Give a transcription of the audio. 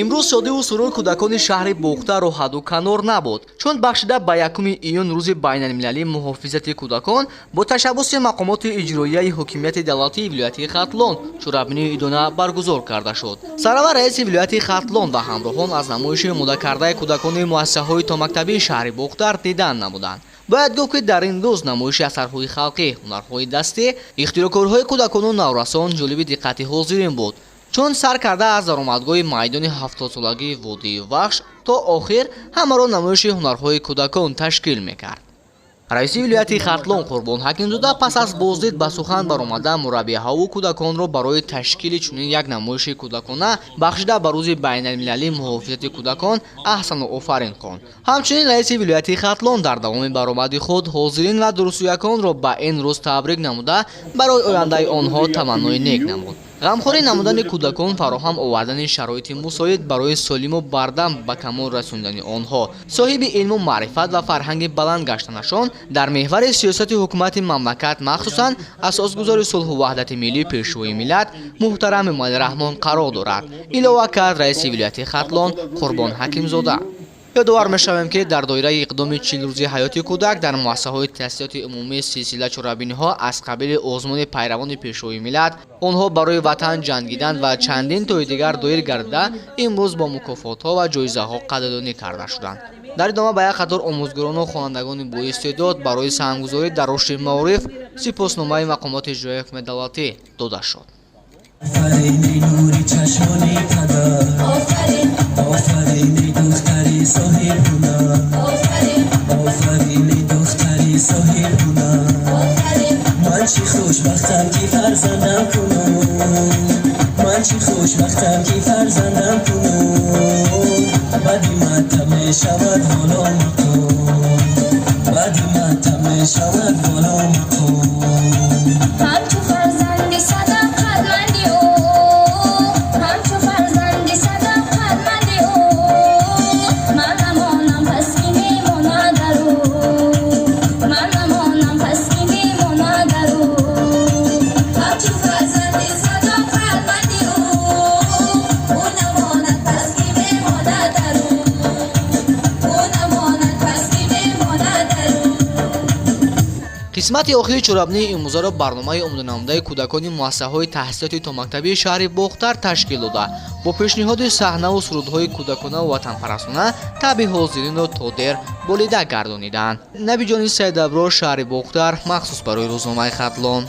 Имрӯз шодиву сурур кӯдакони шаҳри Бохтарро ҳадду канор набуд, чун бахшида ба 1 июн, рӯзи байналмилалии муҳофизати кӯдакон, бо ташаббуси мақомоти иҷроияи ҳокимияти давлатии вилояти Хатлон чорабинии идона баргузор карда шуд. Сараввал раиси вилояти Хатлон ва ҳамроҳон аз намоиши омодакардаи кӯдакони муассисаҳои томактабии шаҳри Бохтар дидан намуданд. Бояд гуфт, ки дар ин рӯз намоиши асарҳои халқӣ, ҳунарҳои дастӣ, ихтироъкориҳои кӯдакону наврасон ҷолиби диққати ҳозирин буд, чун сар карда аз даромадгоҳи майдони 70-солагии водии Вахш то охир ҳамаро намоиши ҳунарҳои кӯдакон ташкил мекард. Раиси вилояти Хатлон Қурбон Ҳакимзода пас аз боздид ба сухан баромада, мураббиҳаву кӯдаконро барои ташкили чунин як намоиши кӯдакона, бахшида ба рӯзи байналмилалии муҳофизати кӯдакон, аҳсану офарин хонд. Ҳамчунин раиси вилояти Хатлон дар давоми баромади худ ҳозирин ва дурустгӯяконро ба ин рӯз табрик намуда, барои ояндаи онҳо таманнои нек намуд. Ғамхорӣ намудани кӯдакон, фароҳам овардани шароити мусоид барои солиму бардам ба камол расондани онҳо, соҳиби илму маърифат ва фарҳанги баланд гаштанашон дар меҳвари сиёсати ҳукумати мамлакат, махсусан асосгузори сулҳу ваҳдати миллӣ, Пешвои миллат муҳтарам Эмомалӣ Раҳмон қарор дорад, илова кард раиси вилояти Хатлон Қурбон Ҳакимзода. Ёдовар мешавем, ки дар доираи иқдоми 40 рӯзи ҳаёти кӯдак дар муассисаҳои таҳсилоти умумӣ силсила чорабиниҳо аз қабили озмуни «Пайравони Пешвои миллат», «Онҳо барои ватан ҷангиданд» ва чандин тои дигар доир гардида, имрӯз бо мукофотҳо ва ҷоизаҳо қадрдонӣ карда шуданд. Дар идома ба як қатор омӯзгорону хонандагони боистеъдод барои саҳмгузорӣ дар рушди маориф сипосномаи мақомоти иҷроияи ҳукумати давлатӣ дода шуд. Офарин, нури чашмони падар, офарин, духтари соҳибҳунар, офарин, духтари соҳибҳунар. Ман чӣ хушбахтам, ки фарзандам кунун, ман чӣ хушбахтам, ки фарзандам кунун. Баъди мактаб мешавад воло мақом, баъди мактаб мешавад воло мақом. Ҳамчу фарзанди садоқатманди ӯ, ҳамчу фарзанди садоқатманди ӯ, ман намонам пас, ки мемонад дар ӯ, ман намонам пас, ки мемонад дар ӯ. Ҳамчу фарзанди садоқатманди ӯ, ӯ намонад пас, ки мемонад дар ӯ, ӯ намонад пас, ки мемонад дар ӯ. Қисмати охири чорабинии имрӯзаро барномаи омоданамудаи кӯдакони муассисаҳои таҳсилоти томактабии шаҳри Бохтар ташкил дода, бо пешниҳоди саҳнаву сурудҳои кӯдаконаву ватанпарастона таъби ҳозиринро то дер болида гардониданд. Набиҷони Сайдаброр, шаҳри Бохтар, махсус барои рӯзномаи Хатлон.